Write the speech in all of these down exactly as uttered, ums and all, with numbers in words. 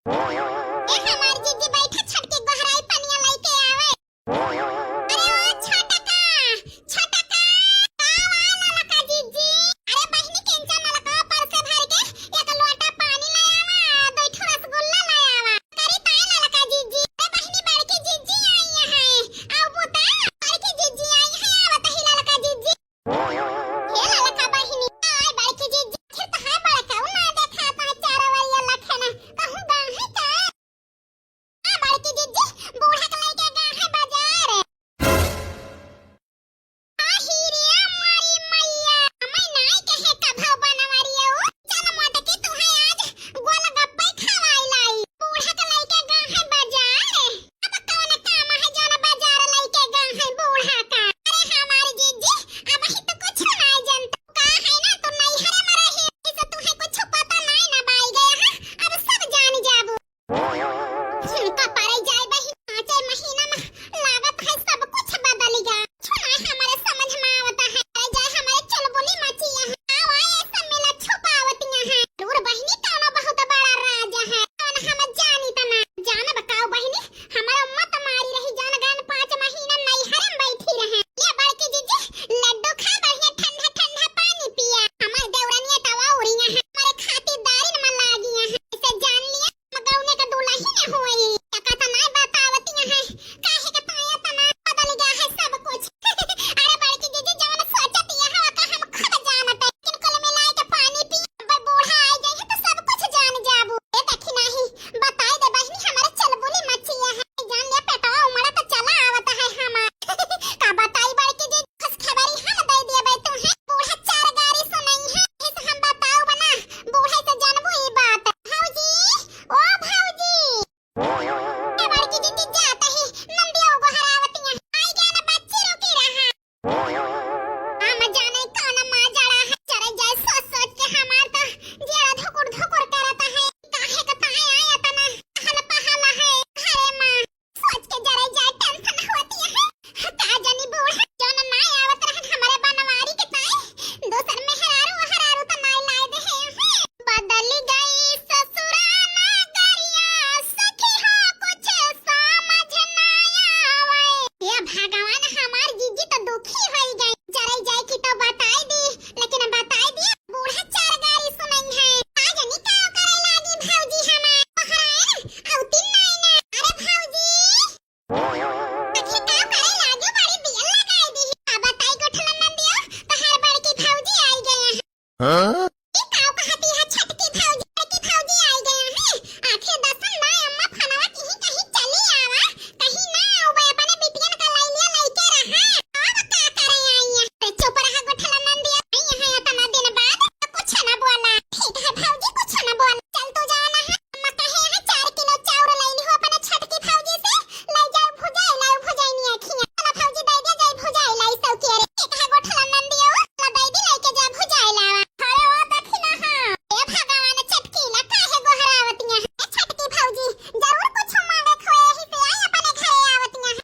ए हमार जीजी बैठा, छटकी गोहराई पनिया लइके आवे। अरे ओ छोटका, छोटका, का आवा ललका जीजी? अरे बहिनी, किंचा नलका पर से भर के एक लोटा पानी ले आवा, दो ठो रसगुल्ला ले आवा। करी ताई ललका जीजी। अरे बहिनी, बड़की जीजी आई है, आवा बुता। बड़की जीजी आई है, आवत ही ललका जीजी। हे ललका बहिनी, आय बड़की जीजी, आखिर तोहार बड़का उ ना देखात है चारो ओरिया लखना, कहूँ गा है का? आ बड़की जीजी, बूढ़ा के लइके गा है बाजार। आही रे मारी मैया, हमें नाई कहे कभो बनवरियो। चल मोटकी, तुहे आज गोलगप्पे खवाई लाई। बूढ़ा के लइके गा है बाजार। अब कौन काम है जौन बाजार लइके गा है बूढ़ा का? अरे हमार जीजी, अबही तो कुछ नाई जानत। का है ना, तू नैहरे में रही, इसे तुहे कुछ पता नाई ना बाई गया है, अब सब जान जाबू। हम्म, का पड़े जाए बहिन, पाँचे महीना में लागत है सब कुछ बदल गया। कुछ नाई हमारे समझ में आवता है। अरे जाए हमारे चुलबुली मचिया है। आवा ये सब मिला छुपावतिया है। दूर बहिनी कौनो बहुत बड़ा राज है। कौन हम जानी तना। जान बताओ बहिनी, हमारा मत मारी रही जान गन पाँच महीना नैहरे में बैठी रहे। ले बड़की जीजी, लड्डू खा, बढ़िया ठंडा ठंडा पानी पिया। हमार देवरनिया तवा उरिया है, हमारे खातिर दारिन में लागिया है। इसे जान लिया, हम गौने का दुल्हन हुई। तका तना बतावतिया है, काहे के ताया तना बदल गया है सब कुछ। अरे बड़की जीजी, जवन सोचतिया है, ओका हम खुद जानत है। लेकिन कुल मिलाए के पानी पी, अब बूढ़ा आ जाए तो सब कुछ जान जाबू। ए देखी नाही, बताई दे बहिनी, हमारे चुलबुली मचिया है। जान ले पेटवा उमड़ा तो चला आवत है हमार। का बताई बड़की जी, खुशखबरी हम दे दिए बे तू है। बूढ़ा चार गारी सुनाई है, इस हम बताओ बना, बूढ़े से जानबू ई बात। भौजी, ओ भौजी। ए बड़की दीदी जात ही, नंदिया गोहरावतिया। आई गया ना बच्ची, रुकी रहा। हम जाने कौन माँ जड़ा है, चले जाए सोच सोच के हमार तो जियरा धुकुर धुकुर करता है। काहे का ताए आया तना, हल पहला है, अरे माँ, सोच के जरे जाए tension होती है। का जानी बूढ़ा, जौन ना आवत रहन हमरे बनवारी के ताए, दोसर मेहरारू ओहरारू त नाई लाए दे है। बदल गई ससुरा नगरिया, सखी हो कुछ समझ ना आवे। हे भगवान, हमार जीजी तो दुखी होई गई। जरे जाए की तो बताई दी, लेकिन बताई दिया, बूढ़ा चार गारी सुनई है। का जानी का करे लागी भौजी हमार। ओहराए ना, अउती नाई ना। अरे भौजी, आखिर का करे लागे, बड़ी दिया लगाई दी। अब बताई गोठला नंदिया, तोहार बड़की भौजी आई गया है। हाँ? ई का कहती है छोटकी भौजी, बड़की भौजी आई गया है। आखिर दसन ना अम्मा फनवा कहीं कहीं चली आवा, कहीं ना आवे अपने बिटियन का लैलिया लइके रहा। अब का करे आई है? अरे चुप रहा गोठला नंदिया, आई है इतना दिन बाद, तो कुछ ना बोला। ठीक है भौजी, कुछ ना बोला। चल तू जाना है, अम्मा कहे है चार किलो चाउर लैली हो अपने छोटकी भौजी से, ले जाओ भुजाई, लाओ भुजाई नहीं आखियाँ। चला भौजी दे दे जाई भुजाई लाई सौ के रे। एक है गोठला नंदियो, ला दे दी लेके जा भुजाई लावा। अरे ओ दखिना हाँ। ए भगवान छोटकी ला काहे गोहरावतिया है? ए छोटकी भौजी, जरूर कुछ मांगे खोए ही से आई अपने घरे आवतिया है।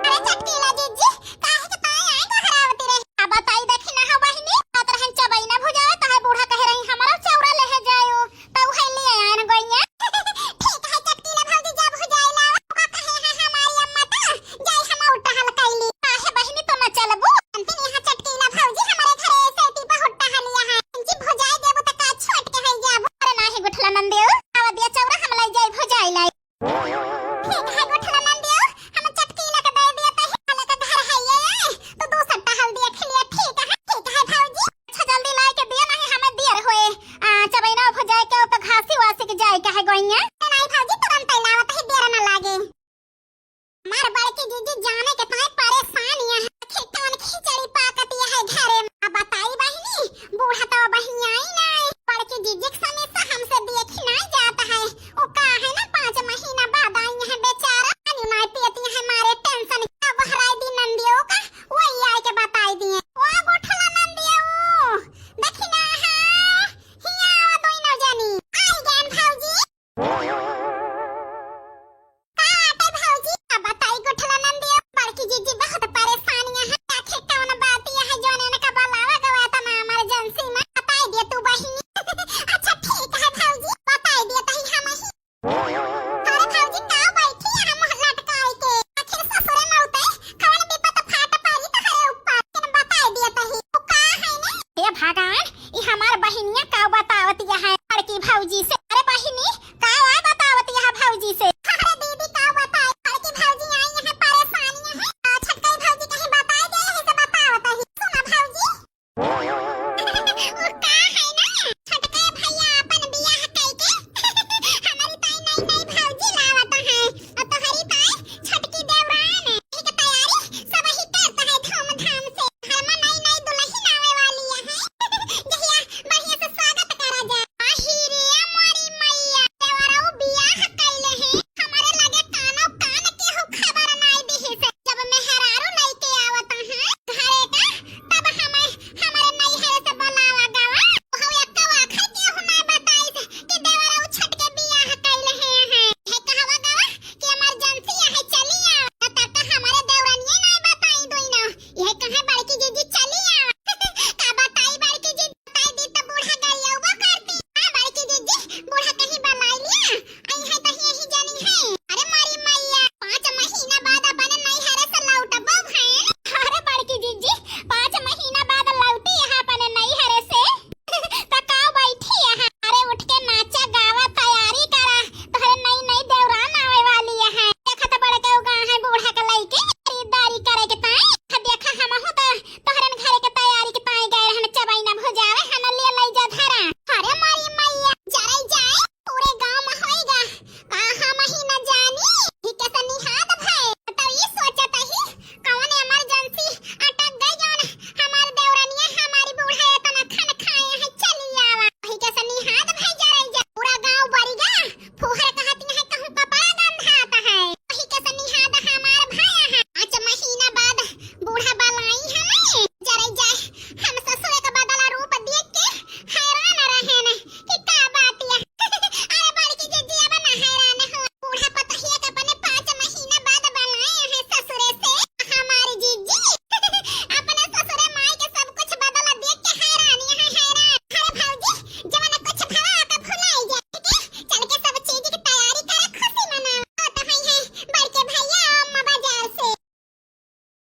अरे छोटकी ला जीजी, काहे के ताई आई गोहरावती रही? अब बताई दखिना हाँ बहिनी, बात रहन चबैना भुजाए, ताहे बूढ़ा कहे रही हमारा चौरा ले जायो। तउ है ले आयन गोइया। ठीक है, चटकीला भौजी, जब हो जाए लावा, ओका कहे है हमारी अम्मा ता, जाई हम उठा हल कैली। काहे बहिनी तू न चलबू? अंतिम यहाँ चटकीला भौजी हमारे घरे ऐसे ती बहुत टहलिया है। जी भुजाई देबू त का छोट के है जाबू? अरे नाही गुठला नंदेव, आवा दिया चौरा हम लाई जाई भुजाई लाई। ठीक है गुठला नंदेव, हम चटकीला के दे दिया तही हले के घर है ये, तो दो सट्टा हल दिया खिलिया। ठीक है, ठीक है भौजी। अच्छा, जल्दी लाए के दिया, नहीं हमें देर होए। आ, चबैना भुजाए के, तो घासी वासी के जाए के है गोइया। नहीं भौजी, तुरंत ही लावत ही, देर न लागे। मार बड़की जीजी जाने के ताई परेशान यहाँ। आखिर कौन खिचड़ी पाकत यहाँ है घरे में? अब बताई बहिनी, बूढ़ा तो बहिया ही नहीं। बड़की जीजी के समीसा हमसे देख नहीं जाता है। वो का है ना, पाँच महीना बाद आई है बेचारा। पानी नहीं पियती है, मारे tension का बहराई दी नंदियों का। वही आए के बताई दिए। ओ गोठला नंदिया, ओ दखिना हा, हिया आवा दोइनो जनी। आई गएन भौजी। का आटे भौजी? अब बताई गोठला नंदिया, बड़की जीजी बहुत परेशानियां है। आखिर कौन बात यह है, जोन इनका बुलावा गवा था ना emergency में? बताई दिए तू बहिनी। अच्छा ठीक